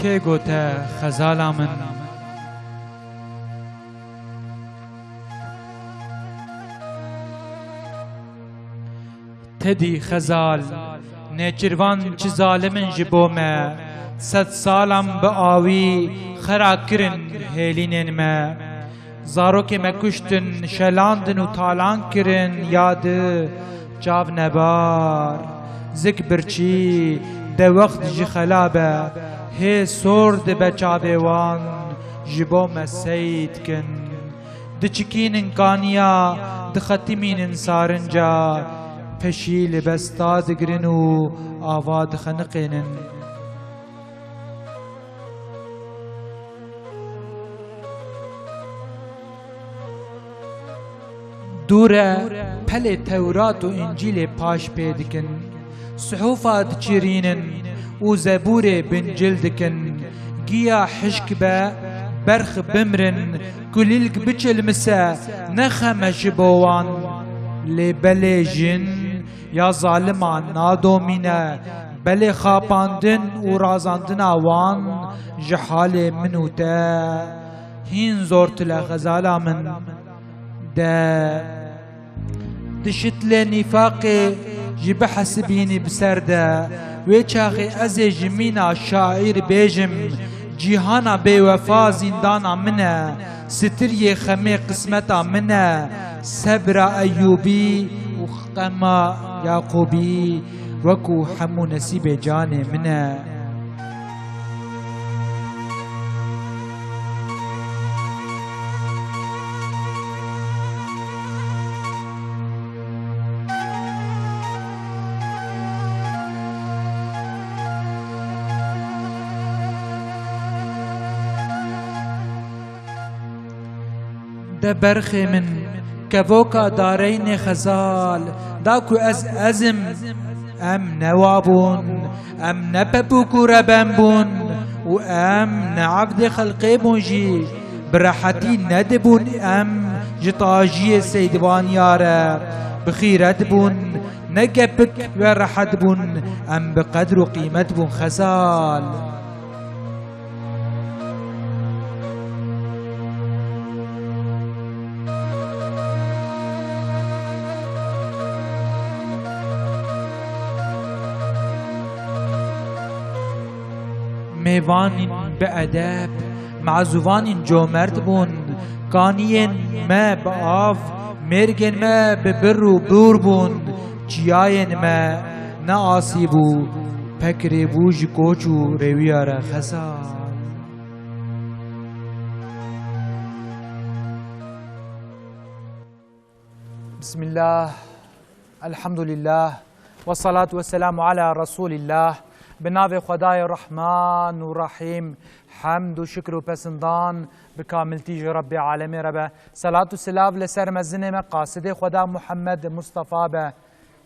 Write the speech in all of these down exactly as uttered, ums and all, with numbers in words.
Kê gote xezala min? Tedî xezal, nêçirvan çi zalim in ji bo me, sed salan bi awî xera kirin hêlînên me. Zarokê me kuştin, şelandin û talan kirin, ya di çav nebar. Zik birçî, de wext ji xela be, hê sor dibe çavê wan, ji bo me sey dikin. Diçikînin kaniya, dixetimînin sarinca, peşî li besta digirin û ava dixeniqênin. Dûre pelê Tewrat û Încîlê paş pê dikin, sihûfa diçirînin û Zebûrê bincil dikin. Giya hişk be, berx bimrin, kulîlk biçilmise, ne xem e ji bo wan. Lê belê jin ya zalima nadomîne, belê xapandin û razandina wan ji halê min û te hîn zor tile xezala min. De di şitlê nîfaqê jî bihesibînî bi ser de, wê çaxê ez ê ji mîna şaîr bêjim, cîhana bêwefa zîndana min e, sitiriyê xemê qismeta min e, sebra Eyûbî û qema Yaqûbî wekû hemû nesîbê canê min e. De berxê min, kevoka dareynê xezal, da ku ez ez im, em ne wa bûn, em ne pepûk û reben bûn û em ne evdê xelqê bûn jî, bi rehetî nedibûn em ji tajiyê Seydivaniya re bi xîret bûn, ne gepik we rehet bûn, em bi qedr û qîmet bûn xezal. Mêvanên bi edeb, mazûvanên comert bûn, kaniyên me bi av, mêrgên me bi bir û bûr bûn, çiyayên me ne asî bû, pekirê bû ji koç û rêwiya re xezal. Bismillah, elhamdulillah, ve salatu ve selamu ala Resulillah. Bi navê Xwedayê Rahman û Rahîm, hemd û şikir û pesindan bi kamiltî ji Rebbê Alemê re be. Selat û silav li ser mezinê me, qasidê Xweda Muhammed Mustafa be.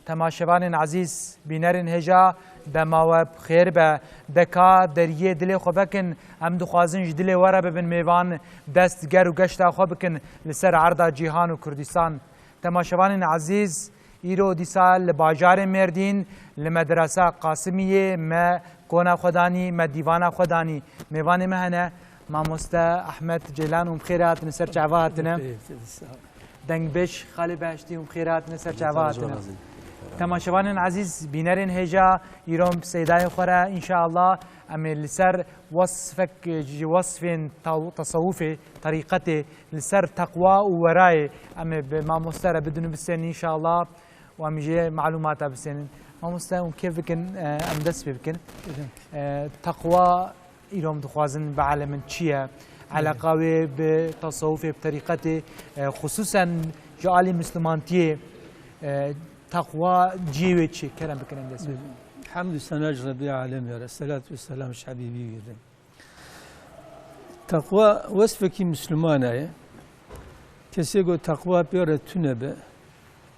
Temaşevanên ezîz, bînerên hêja, dema we bi xêr be. Deka deriyê dilê xwe vekin, em dixwazin ji dilê we re bibin mêvan, dest ger û geşta xwe bikin li ser erda cîhan û Kurdistan. Temaşevanên ezîz, îro dîsa li bajarê Mêrdîn, li Medresa Qasimiyê me kona xwe danî, me dîvana xwe danî. Mêvanê me hene, Mamoste Ahmet Ceylan, hûn bi xêr hatine, ser çava hatine. Dengbêj Xalê Behiştî, hûn bi xêr hatine, ser çava hatine. Temaşevanên ezîz, bînerên hêja, îro em bi seydayê xwe re, înşeallah, em ê li ser wesfek ji wesfên taw-, tesewufê, terîqetê, li ser teqwa û werayê em ê bi mamoste re bidin û bisênin, înşeallah, û em jê malûmata bisênin. Mamoste, hûn kêf bikin, e, em dest pê bikin. E, teqwa, îro em dixwazin bielemin çi ye? Eleqa wê bi tesewufê, bi terîqetê, e, xisûsen ji alî mislimantiyê, e, teqwa cihê wê çi? Kerem bikin em dest pê bikin. Hemdû sena ji Rebbê Alemê re, selat ve selam ji Habîbî wî re. Teqwa wesfekî Mislimana ye. Kesê ku teqwa pê re tune be,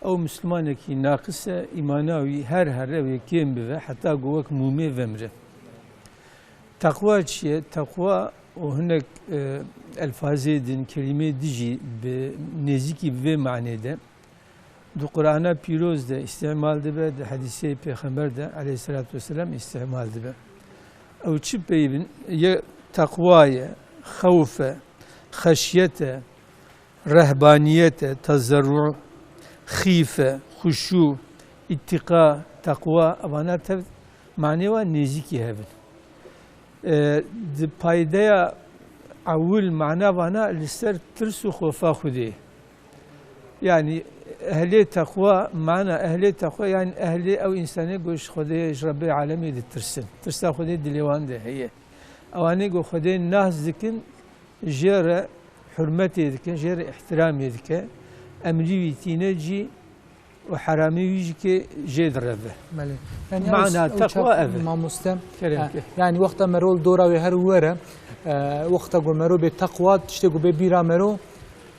ew Mislimanekî naqis e, îmana wî her here wê kêm bibe, heta ku wek mûmê vemre. Teqwa çi ye? Teqwa û hinek, e, elfazê din, kelîmê din jî bi nêzîkî vê manê de di Qur'ana pîroz de îstîmal dibe, di hedîsê Pêxember de aleyhisselatu vesselam îstîmal dibe. Ew çi peyvin? Ye teqwa ye, xewf e, xeşyet e, rehbaniyet e, tezerru, xîf e, xuşû, îtîqa, teqwa, evana tev manê wan nêzîkî hev in. E, di paydeya ewil mana vana li ser tirs û xofa Xwedê. Yani ehlê teqwa, mana ehlê teqwa, yani ehlê ew însanê ku ji Xwedê, ji Rebbê alemê ditirsin. Tirsa Xwedê dilê wan de heye. Ewanê ku Xwedê nas dikin, jê re hurmetê dike, jê re îhtiramê dike. Emrî wî tîne cî û heramî wî jî ke jê direve. Belê. Yani Mana ew, ew teqwa çax ev e. Mamoste, Kerem e, ke. Yani wexta mero li dora wê her were, e, wexta ku mero bê teqwa, tiştê ku bê bîra mero,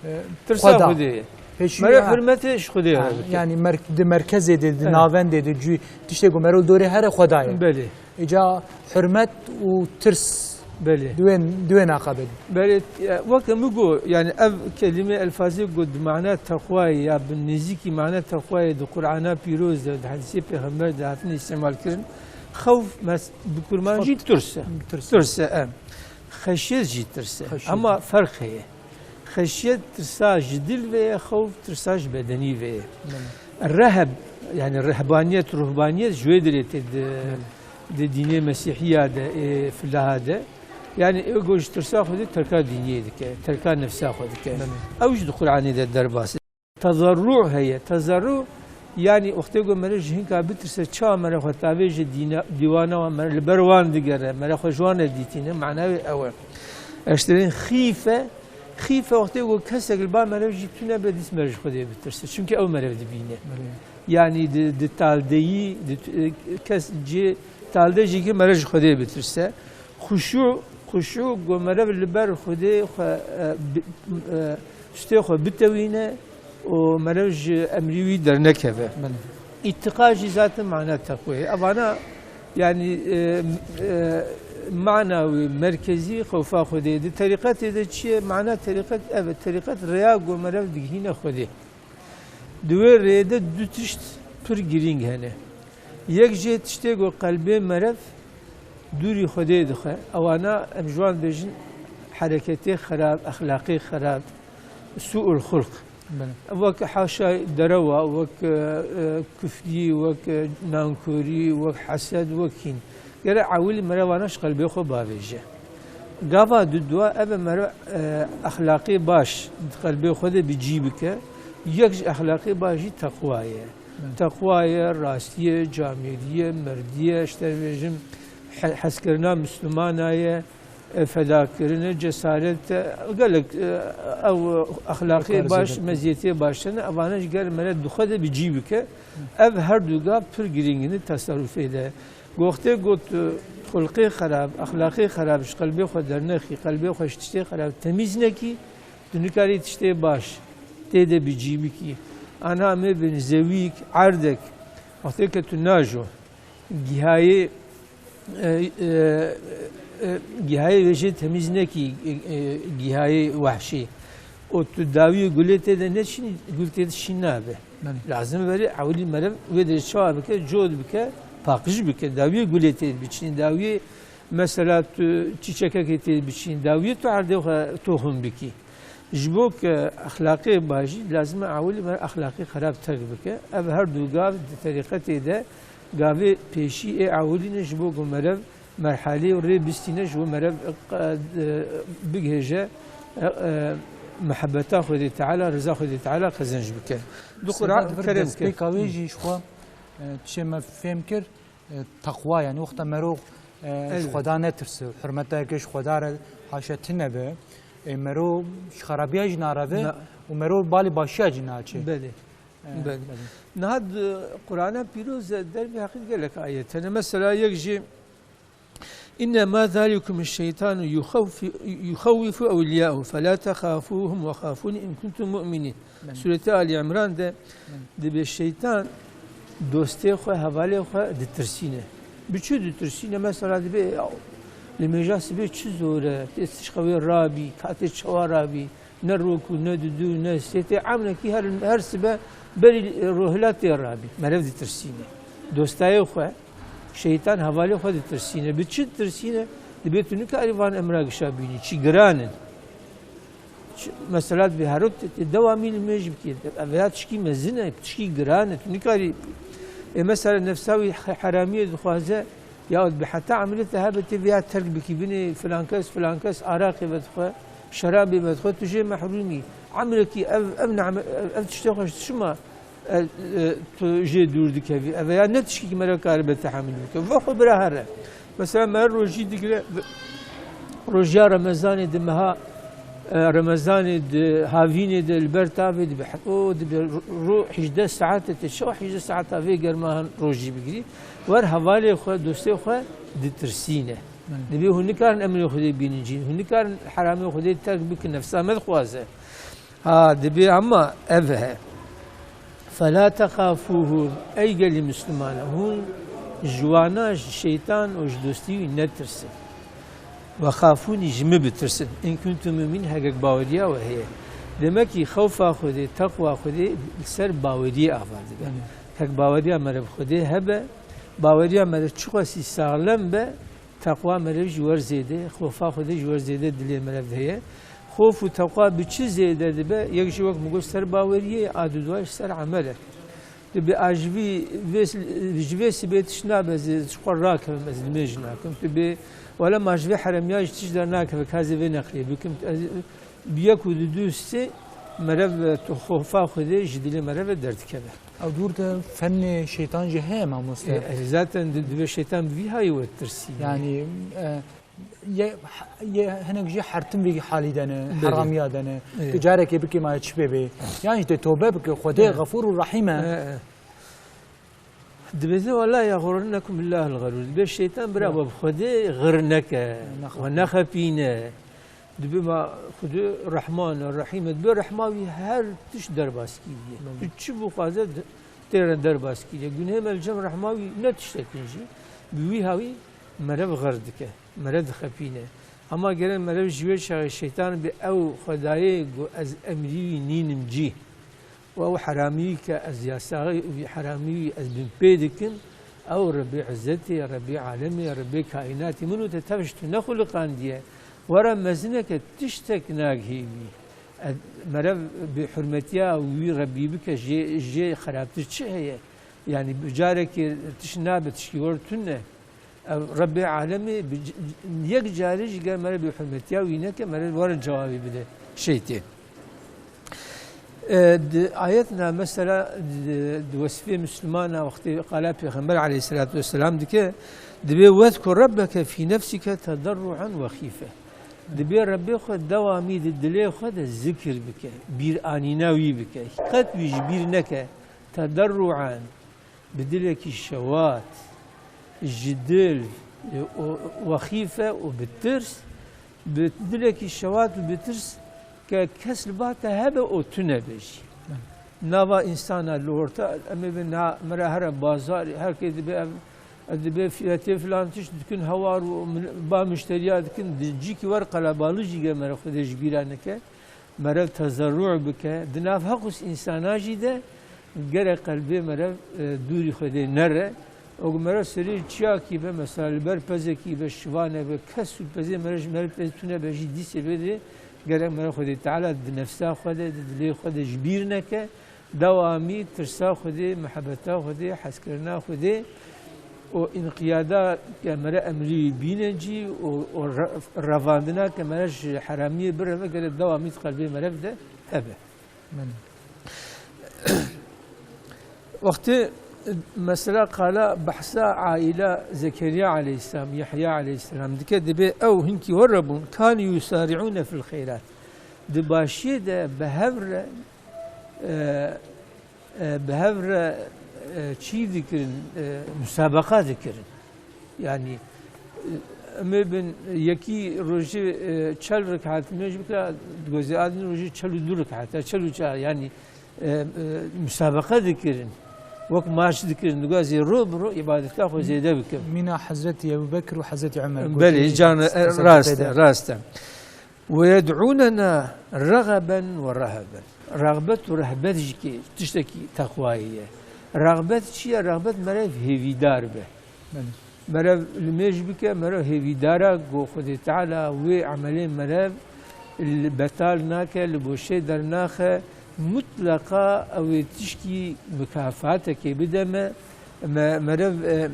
e, Tirsa Xweda. Xwedê ye. Pêşî Mero ya. Hurmetê ji Xwedê Ha, re bike. Yani mer-, di merkezê de, di Evet. navendê de, cû-, tiştê ku mero li dorê here Xweda ye. Belê. Îca hurmet û tirs Belê. Di wê, di wê naqabê de. Belê, e, weke min got, yani ev kelîme elfazê got di mana teqwayê ya bi nêzîkî mana teqwayê di Qur'ana pîroz de, di hedîsê pêxember de hatin îstemal kirin. Xewf mes-, bi kurmancî tirs e. Tirs e. Tirs e, em. Xeşyet jî tirs e. Xeşyet. Ama ferq heye. Xeşyet tirsa ji dil ve ye, xewf tirsa ji bedenî ve ye. Belê. Reheb, yani rehbaniyet, ruhbaniyet ji wê dirê tê di, Belê. di dînê Mesîhiya de, ê filaha de. Yani ê ku ji tirsa Xwedê terka dîniyê dike, terka nefsa xwe dike. Belê. Ew jî di Qur'anê de derbas e. Tezerru heye. Tezerru, yani wextê ku mere ji hinka bitirse, çawa mere xwe tavêje dîna-, dîwana wan, mere li ber wan digere, mere xwe ji wan re dîtîne, mana wê ew e. Eşterên xîfe, xîfe wextê ku kesek li ba merev jî tune be, dîs mere ji Xwedê bitirse. Çimkî ew merev dibîne. Belê. Yani di, di taldeyî, di tu-, kes cê talde jî ki mere ji Xwedê bitirse. Xuşû, xuşû ku merev li ber Xwedê xwe, e, bi-, e, stê xwe bitewîne û merev ji emrî wî dernekeve. Belê. Îtiqa jî zaten mana teqwê ye. Evana, yani, e, e, mana wî merkezî xewfa Xwedê ye. Di terîqetê de çi ye? Mana terîqet ev e. Terîqet rêya ku merev digihîne Xwedê. Di wê rêyê de du tişt pir girîng hene. Yek jê tiştê ku qelbê merev dûrî Xwedê dixe. Ewana em ji wan dibêjin hereketê xerab, exlaqê xerab, su'ul xulq. Belê. Wek haşa derewa, wek, e, e, kufrî, wek, e, nankorî, wek hesed, wek kîn. Gere ewilî mere vana ji qelbê xwe bavêje. Gava dudua eve mere, e, exlaqê baş di qelbê xwe de bi cî bike. Yek ji exlaqê baş jî teqwa ye. Belê. Teqwa ye, rastî ye, camêrî ye, merdî ye, ji te bêjim he-, hezkirina Mislimana ye, e, fedakirine, cesaret e, gelek, e, ew exlaqê Dikare baş, zêde. Meziyetê baş tene, evane ji ger mere di xwe de bi cî bike. Ev her du gav pir girîng in di tesewufê de. Wextê got, e, xulqê xerab, exlaqê xerab ji qelbê xwe dernexî, qelbê xwe ji tiştê xerab temîz nekî, tu nikarî tiştê baş tê de bi cî bikî. Ana me bin zewîk, erdek, wextê ke tu najo, gihayê, e, e, e, gihayê wê jê temîz nekî, e, e, gihayê wehşî. Û tu dawiyê gulê tê de neçînî, gul tê de şîn nabe. Belê. Lazim e berê ewilî merev wê derê çawa bike, cot bike, paqij bike. Dawiyê gulê tê biçîn, dawiyê mesela tu çîçekekê tê biçîn, dawiyê tu erdê xwe toxum bikî. Ji bo ke exlaqê baş jî lazim e ewilî merev exlaqê xerab terk bike. Ev her du gav di terîqetê de gavê pêşî ê ewilî ne ji bo ku merev merhalê û rê bistîne ji bo merev, e, e, bigihêje, e, e, mihebeta Xwedê Teala, riza Xwedê Teala qezenc bike. Du Qur'an Seyda, di vir kerem ke. Destpêka wê jî ji xwe, e, tişê me fêm kir, e, teqwa, yani wexta mero, e, ji Elbet. Xweda netirse, hurmeta yekê ji Xweda re haşa tune be, e, mero ji xerabiya jî nareve Na- û mero balê başiya jî naçe. Belê. E, Belê. belê. Niha di Qur'ana pîroz de dervê heqî gelek ayet hene. Mesela yek jî "İnnemâ zâlikumuş-şeytanu yuxawfi-, yuxawwifu ewliyâhu, felâ tehâfûhum ve xâfûni in kuntum mu'minîn." Belê. Sûretê Alî Îmran de Belê. dibê şeytan dostê xwe, hevalê xwe ditirsîne. Bi çi ditirsîne? Mesela dibê, "Ya, li mêja sibê çi zor e, tê tişqa wê rabî, katê çawa rabî?" Ne rok û ne dudu ne sê tê emrekî her, her sibe berî rohila tê rabî. Merev ditirsîne. Dostayê xwe, Şeytan hevalê xwe ditirsîne. Bi çi ditirsîne? Dibê tu nikarî van emra gişa bînî. Çi giran in. Çi, mesela dibê hero te, te dewamî nimêj bikî. Ev ya tişkî mezin e, tişkî giran e. Tu nikarî, e, mesela nefsa wî he-, heramiyê dixwaze, ya dibê heta emelê te hebe tê vêya terk bikî. Binê filan kes, filan kes araqê vedixwe, şerabê vedixwe, tu jê mehrûmî. Emrekî ev, ev name-, ev, ev tiştê xwe ji çima e, e, tu jê dûr dikevî. Ev ya ne tişkî ki mere karibe tehamil bike. Va xwe bira here. Mesela me rojî digire, rojiya Remezanê di meha, e, Remezanê di havînê de li ber tavê dibe. O dibe ro, ro hejdeh saete te çawa hejdeh saeta vê germa han rojî bigirî. Wer hevalê xwe, dostê xwe ditirsîne. Dibê hûn nikarin emrê Xwedê bînin cîn. Hûn nikarin heramê Xwedê terk bikin, nefsa me dixwaze. Ha, dibê ama ev e. Fela texafuhum, ey gelî Mislimana, hûn ji wana, ji şeytan û ji dostî wî netirsin. Ve xafûnî, ji min bitirsin. In kuntum mumîn, hegek baweriya we heye. Demek ki xewfa Xwedê, teqwa Xwedê li ser baweriyê ava dibe. Belê. Hek baweriya mere bi Xwedê hebe, baweriya mere çiqasî saxlem be, teqwa mere jî wer zêde, xofa Xwedê jî wer zêde dilê mere de heye. Xof û teqwa bi çi zêde dibe? Yek jî wek min got ser baweriyê, a duduwa jî ser emel e. Tu bi a ji vî, vê, ji vê sibê tişt nabe, ez ji xwe rakevim, ez nimêj nakim. Tu bi, wele ma ji vê heremiya jî tişt dernakeve, ka ez ê vê neqlê bikim. Ez, bi yek û du, du, sê, merev, tu xofa Xwedê ji dilê mere ve derdikeve. Ew dûr de fennê şeytan jî heye, mamoste. E, e, zaten di-, divê şeytan bi vî hayî we tirsî. Yani, e, ye, ye hinek jî hertim vî halî de ne, Belê. Heramiya de ne. Evet. Tu carekê bikê ma çi pê bê. Yan jî tê tobe bike, Xwedê Evet. Xefûr û Rahîm e. E, e. Dibêje, "Wela yexurrennekum billahil xerûr." Dibê şeytan bira Ya. we bi Xwedê xir neke, Nexwe. we nexepîne. Dibê ma Xwedê Rehman e, Rehîm e. Dibê rehma wî her tişt derbas kiriye. Belê. Tu çi bixwaze di-, tê re derbas kiriye. Gunehê me li cem rehma wî ne tiştekin jî. Bi wî hawî merev xir dike, merev dixepîne. Hema gerek merev ji wê çaxê şeytan bi ew xwedayê ku ez emrî wî nînim cî. Û ew heramî ke ez yasaxê wî heramî wî ez bin pê dikim, ew Rebbê Izzetê, Rebbê Alemê, Rebbê Kaînatê min û te tev ji tu nexuliqandiye. Were mezineke tiştek nagihê wî. Ez merev bêhurmetiya wî Rebbî bike, jê, jê xerabtir çi heye? Yanî bi carekê tişt nabe, tişkî wer tune. Ev Rebbê Alemê bi c-, c-, yek carê jî ger mere bêhurmetiya wî neke, mere were cewabê bide şeytê. E, di ayetna mesela di, di wesfê Müslümana wextê qala Pêxember aleyhissalatu vesselam dike, dibê "Vezkur Rabbeke fî nefsike tedarruan ve xîfe." Dibê Rebbê xwe dewamî di dilê xwe de zikir bike, bîranîna wî bike. Qet wî ji bîr neke, tedarruan, bi dilekî şewat, ji dil, e, û, û xîfe û bi tirs, bi dilekî şewat û bi tirs ke kes li ba te hebe û tu nebe jî. Nava însana li orta, em ê bin na, me re here bazarê, her kê dibe ev, ev dibe fiyatê filan tişt dikin hewar û min-, ba muşteriya dikin, di cîkî wer qelebalix jî ge me re Xwedê ji bîra neke. Merev tezerrû bike, di nav heqûs însana jî de gerek qelbê merev, e, dûrî Xwedê nere. Û ku merev serê çiyakî be, mesela li ber pezekî be, şivane be, kes û pezê merev ji merev pez tune be jî dîsê vê de gerek merev Xwedê Teala di nefsa xwe de, di dilê xwe de ji bîr neke. Dewamî tirsa Xwedê, mihebeta Xwedê, hezkirina Xwedê û înqiyada ke mere emrî bîne cî û, û re-, revandina ke mere ji heramiyê bireve gere dewamî di qelbê mere de hebe. Belê. Wextê mesela qala behsa aîla Zekeriya aleyhisselam, Yahya aleyhisselam dike, dibê ew hinkî wer re bûn, kânû yusari'ûne fil xeyrat. Di başiyê de bi hev re, e, e, bi hev re, e, çî dikirin, e, musabeqa dikirin. Yani, e, em ê bin yekî rojê, e, çel rekat nûj bikira, gozê adin rojê çel û du rekat, çel û çar, yani, e, e, musabeqa dikirin. Wek maç dikirin, digozê ro bi ro îbadeta xwe zêde bikin. Mîna Hezretî Ebu Bekir û Hezretî Ömer. Belê, gotinê can, e, qiseta rast e, pê de. Rast e. "Ve yed'ûnena regaben ve reheben." Ragbet û rehbet jî ki tiştekî teqwayê ye. Ragbet çi ye? Ragbet merev hêvîdar be. Belê. Merev limêj bike, merev hêvîdara ku Xwedê Teala wê emelê merev li betal nake, li boşê dernaxe, mutleqa ew ê tişkî mukafaatekê bide me, me, merev, e,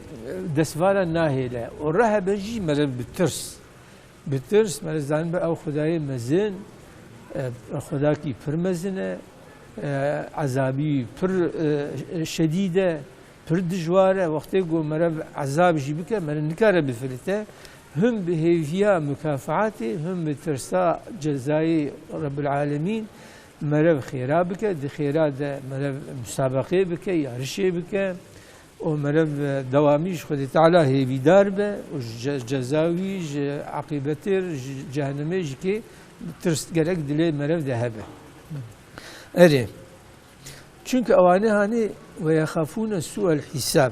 destvala nahêle. Û re hebe jî merev bi tirs. Bi tirs, merev zanibe ew Xwedayê mezin, e, Xwedakî pir mezin e, e, ezabî pir, e, şedîd e. Pir dijwar e, wextê ku merev ezab jî bike, merev nikare bifilite. Him bi hêviya mukafaatê, him bi tirsa cezayê Rebbul Alemîn merev xêra bike, di xêra de merev musabeqê bike, yarişê bike. Û merev, e, dewamî ji Xwedê Teala hêvîdar be û ji ce-, ceza wî, ji aqîbetê, ji cehennemê jî kê tirs gerek dilê merev de hebe. Erê. Çunke ewane hanê ve yexafûne sû'el hîsab.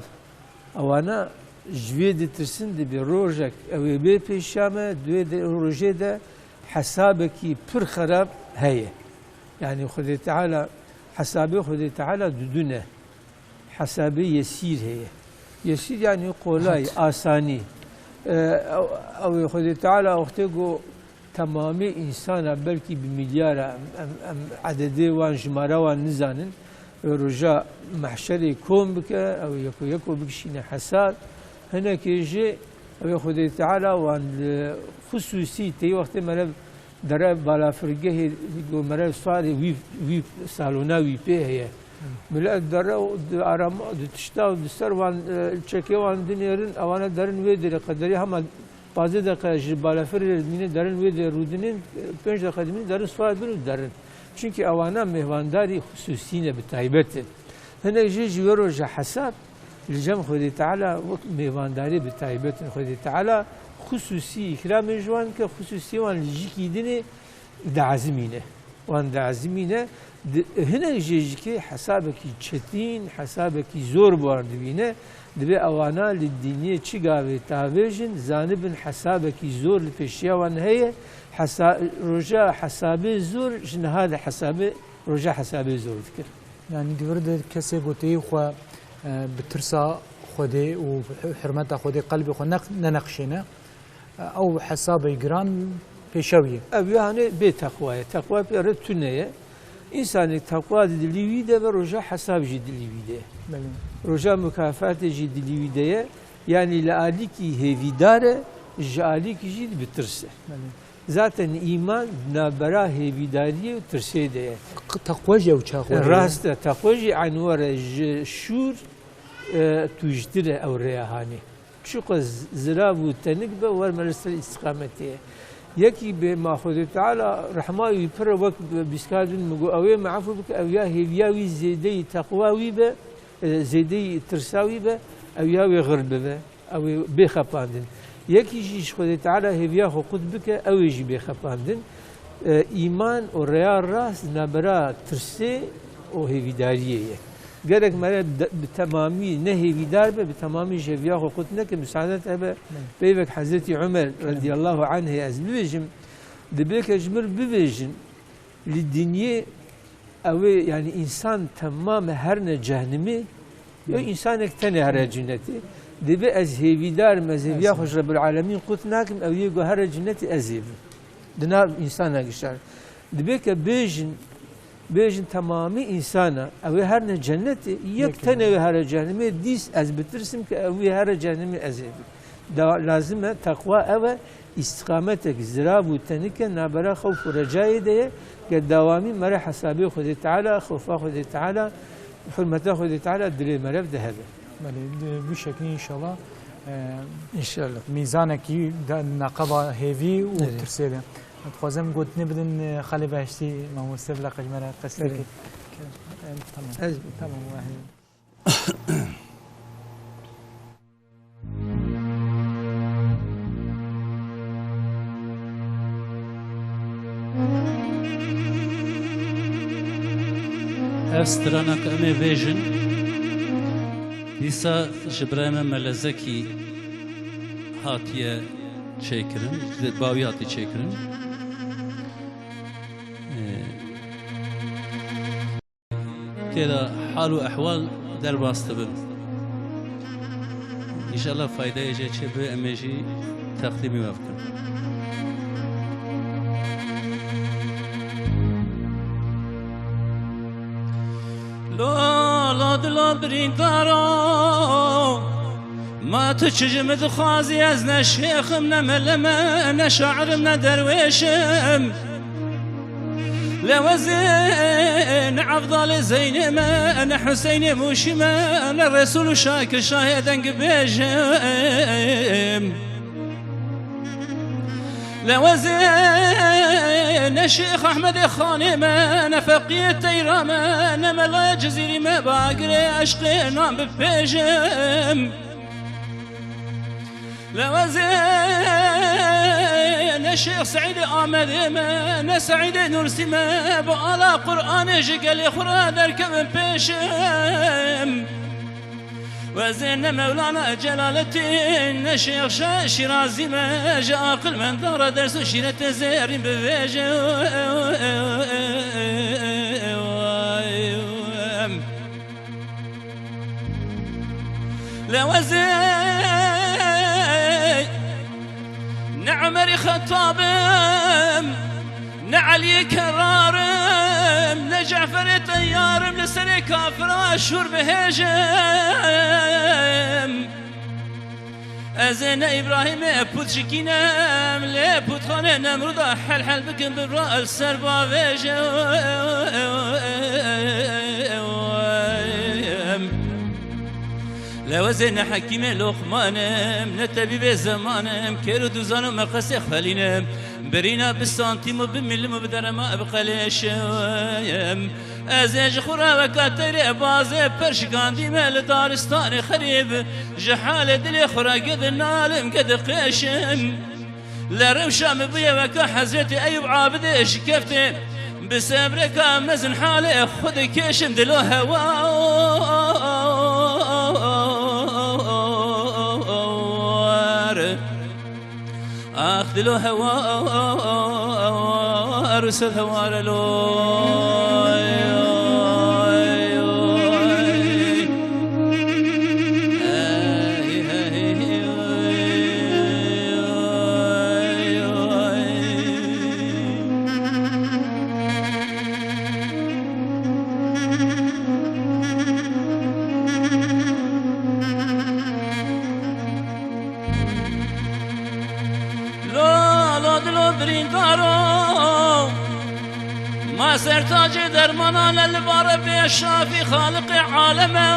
Ewana ji wê ditirsin, dibê rojek ew ê bê pêşiya me, di wê de, rojê de hesabekî pir xerab heye. Yanî Xwedê Teala, hesabê Xwedê Teala dudune. Hesabê yesîr heye. Yesîr yanî kolay, Rahat. asanî. E, ew, ew ê Xwedê Teala wextê ku temamê însana belkî bi milyara em, em, em ededê wan, jimara wan nizanin, wê roja mehşerê kom bike, ew yeko yeko bikişîne hesab. Hinekê jî ew ê Xwedê Teala wan li xusûsî tê wextê merev dere balafirgehê ku merev sarê wî, wî salona wî pê heye. Milet dere û di arama, di tişta û di ser wan, e, çekê wan dinêrin, ewana derin wê derê qederî hema Pazdeh deqe ji balafirê re dimîne, derin wê de rûdinin, pênc deqe dimîne, derin swar bin û derin. Çunkî ewana mêvandarî xusûsî ne, bi taybet in. Hinek jî ji wê roja hesab li cem Xwedê Teala wek mêvandarî bi taybet in. Xwedê Teala xusûsî îkramê ji wan dike, xusûsî wan li jikî dinê diezimîne. Wan diezimîne, di, hinek jê jî kê hesabekî çetîn, hesabekî zor bi wan dibîne, dibê ewana li dinyê çi gavê tavêjin, zanibin hesabekî zor li pêşiya wan heye, hesa-, roja hesabê zor ji niha de hesabê, roja hesabê zor dikir. Yanî di vir de kesê goteyê xwe, e, bi tirsa Xwedê û hurmeta Xwedê qelbê xwe neq-, neneqşêne, ew hesabê giran pêşew ye. Ev ya hanê bê teqwa ye. Teqwa pê re tune ye. Însanê teqwa di dilî wî de ve, roja hesab jî dilî wî de ye. Belê. Roja mukafatê jî dilî wî de ye. Yanî li alîkî hêvîdar e, ji alîkî jî bi tirs e. Belê. Zaten îman di navbera hêvîdariyê û tirsê de ye. Q-, teqwa jî ew çax were ye. Rast e, teqwa jî enwer e, ji şûr, e, tûjtir e ew rêya hanê. Çiqas z-, zirav û tenik be, wer me li ser îstiqametê ye. Yekî bê ma Xwedê Teala rehma wî pir e, wek bîskar din min got, ew ê me efû bike, ew ya hêviya wî zêdeyî teqwa wî be, e, zêdeyî tirsa wî be, ew ya wê xir bibe, ew ê bê xepandin. Yekî jî ji Xwedê Teala hêviya xwe qut bike, ew ê jî bê xepandin. E, îman û rêya rast nabera tirsê û hêvîdariyê ye. Gerek mere de, bi temamî ne hêvîdar be, bi temamî ji hêviya xwe qut neke, misadet hebe. Belê. Peyvek Hezretî Umer Belê. radiyallahu anhê ez bibêjim, dibê ke ji mir bibêjin, li dinyê ew ê, yanî însan temam e herne cehnimê, yo Belê. însanek tenê here cinnetê. Dibê ez hêvîdar im, ez hêviya Belê. xwe ji Rebbil Alemîn qut nakim, ew yê ku here cinnetê ez ê bim. Di nav însana gişan. Dibê ke bêjin, bêjin temamî însana, ew ê herne cennetê, yek Yek tenê ê. wê here cehennemê, dîs ez bitirsim ke ew ê here cehennemê ez ê bim. Da, lazim e, teqwa ew e, îstiqametek zirav û tenik e, nabera xewf û recayê de ye, ke dawamî mere hesabê Xwedê Teala, xewfa Xwedê Teala, hurmeta Xwedê Teala dilê merev de hebe. Belê, di vî şeklî înşallah, e, Înşallah. mîzanekî de, neqeba hêvî û Erê. tirsê de. Dixwazim gotinê bidin, e, Xalê Behiştî, mamoste bila qij me re qestekê. Erê. Ke-, e, tamam. Ez Tamam, wahî. Ev strana ku em ê vêjin, dîsa ji birayê me Melezekî hatiye çêkirin, ji bawî hatiye çêkirin. Ee, Tê de hal û ehwal derbas dibin. Înşallah faydeyê jê çêbibe, em ê jî teqdîmî we bikin. Lo, lo, dilo birîndaro, ma tu çi ji min dixwazî? Ez ne şêx im, ne melem e, ne şair im, ne derwêş im. Lê wezê ne Evdalê Zeynê me, ne Huseynê Mûşî me, ne Resûl û Şakir Şahê dengbêj im. Lê wezê ne Şêx Ehmedê Xanê me, ne Feqiyê Teyra me, ne Melayê Cizîrî me, bagirê eşqê nan bipêjim. Lê wezê ne Şêx Seîdê Amedê me, ne Seîdê Nûrsî me, bi ala Qur'anê ji gelê xwe re derkevin pêşim. Wezê ne Mewlana Celaletîn, ne Şêx Şa-, Şîrazî me, ji aqilmendan re ders û şîretê zêrîn bivêje. Lê wezê ne Umerî Xettab im, ne Eliyê Kerrar im, ne Ceferê Teyyar im, li serê kafira şûr bihêjim. Ez ê ne Îbrahîmê pût şikînim, lê pûtxanê Nemrûda hel hel bikim, bibra li ser bavêjim. Lê wezê ne Hekîmê Loqman im, ne tebîbê zeman im, kêr û dûzan û meqesê xwelîn im. Birîna bi santîm û bi mîlim û bi derema bi qelêşim. Ez ê ji xwe re weka teyrê bazê per şikandî me li daristanê xerîb. Ji halê dilê xwe re gedi nalim, gedi qêşim. Lê rewşa min bûye weka Hezretî Eyûb Abidê şikeftê. Bi sebreka mezin halê xwe dikêşim, dilo hewar. Ax dilo hewar û sed hewar e lo. Lo, lo, dilo birîndaro, ma sertacê dermanan e li ba Rebbê Şafî Xaliqê aleme.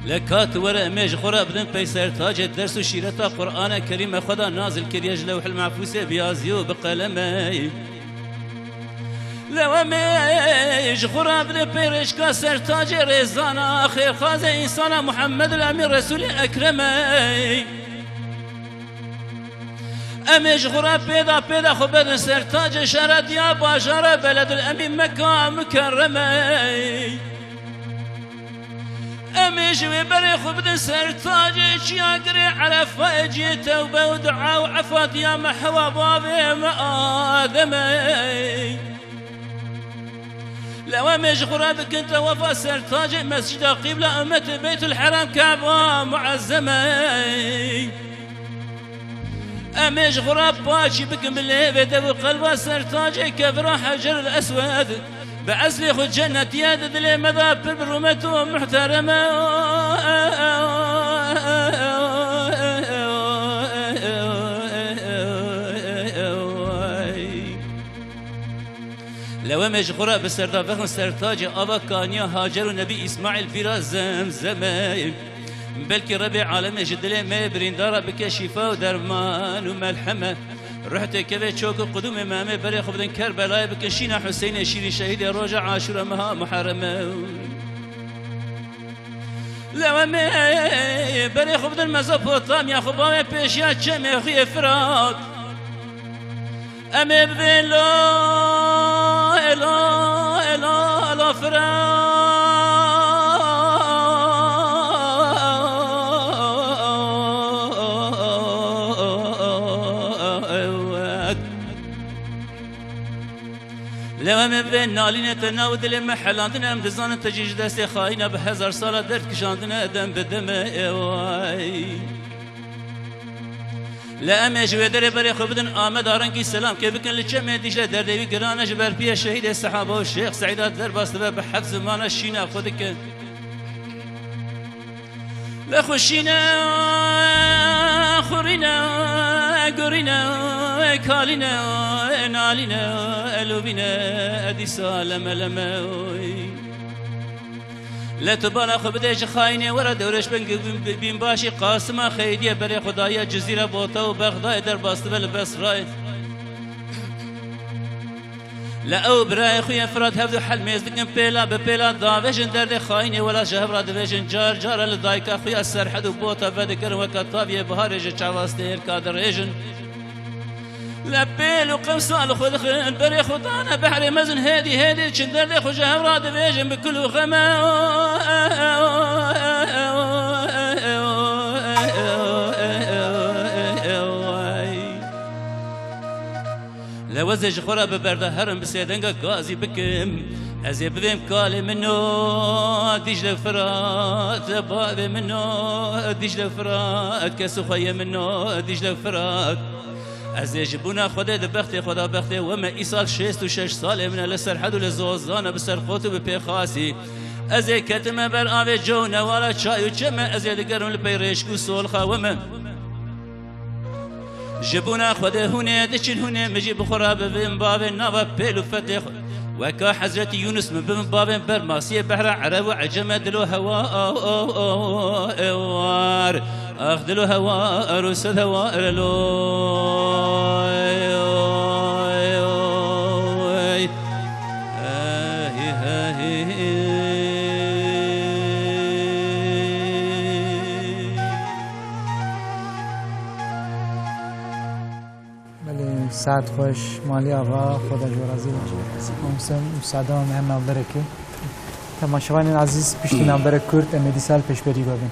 Lê ka tu were em ê ji xwe re bidin pey sertacê ders û şîreta Qur'ane Kerîme Xweda nazil kiriye ji Lewhil Mehfûzê bi yazî û bi qeleme. Lê em ê ji xwe re bidin pey rêçka sertacê rêzana xêrxazê însana Muhammed el Emîn Resûlê Ekreme. Em ê ji xwe re pêda pêda xwe bedin sertacê şehra Diyarbajara Beledul Emîn Meka Mukerreme. Em ê ji wê berê xwe bidin ser tacê çiyagirê Erefayê cihê tewbe û dua û efa diya me hewa bavê me Ademê. Lew em ê ji xwe re bikin tewafa ser tacê Mescida Qîbla, ummetê Beytul Heram Keba Muezzemê. Em ê ji xwe re paşî bikin bi lêvê dev û qelba ser tacê kevira Hecerul Eswed. Bi eslê xwe cennetî ye, di dilê me de pir bi rûmet û muhterem e. Lew em ê ji xwe re bi serda vexin ser tacê ava kaniya Hacer û Nebî Îsmaîl pîra Zemzemê. Belkî Rebê alemê ji dilê me yê birîndara bike şîfa û derman û melheme. Ruh tê kevê çok û qudûmê me, em ê berê xwe bidin Kerbelayê, bikin şîna Huseynê şîrîn, şehîdê roja Aşûra meha Muherremê. Lew em ê berê xwe bidin Mezopotamya, xwe bavê pêşiya çemê xwe yê Firat. Em ê bibên lo, ê lo, ê lo, ê lo Firat. Ew em ê bibê nalîne te nav û dilê me helandine, em dizanin te jî ji destê xayîna bi hezar sala derdkişandine, dem bi deme ê way. Le em ê ji wê derê berê xwe bidin Amed Arengî selamkê bikin li çemê Dîcle derdê wî giran e ji ber piyê şehîdê sehaba û Şêx Seîda derbas dibe bi heft zimana şîna xwe dike. Le xwe şîne, xurîne, gurîne, kalîne, nalîne, elûvîne, edîsa leme leme oy. Le tu bala xwe bidê ji xayînê were dewrêş bin, bin, bin başî Qasima Xeydiyê berê xwe daye Cizîre Bota û Bexdayê derbas dibe li Besrayê. Le ew birayê xwe yên Firat hevdu helmêz dikin pêla bi pêla davêjin derdê xayînê welat ji hev re divêjin, car cara li dayika xwe ya Serhed û Bota vedigerin weke taviyê biharê ji çavastê hêrka dirêjin. Le pêl û qemsa li xwe dixin, berê xwe dane behrê mezin hêdî hêdî diçin derdê xwe ji hev re divêjin bi kul û xeme. Le wezê ji xwe re bi berda herim bi sêdenga gazî bikim. Ez ê bivêm kalê min o, Dîcle Firat, bavê min o, Dîcle Firat, kes û xweyê min o, Dîcle Firat. Ez ê ji bûna Xwedê di bextê xwe de bextê we me îsal şêst û şeş salê min e li Serhed û li Zozan e bi serqot û bi pêxasî. Ez ê ketime ber avê co û newala çay û çeme, ez ê digerim li pey rêşk û solxa we me. Ji bona Xwedê hûn ê diçin, hûn ê min jî bi xwe re bibin bavên nava pêl û fetê xwe. Weka Hezretî Yûnus min bibin bavên bermasiyê behra Ereb û Ecem e dilo hewa ewar. Ax dilo hewa ero sed hewa erelo. Belê, saet xweş, Malî Ava, Xweda ji we razî be. Komsem, müsaade me her navberekê. Temaşevanên ezîz, piştî navberek kurt, em ê dîsa li pêşberî ve bin.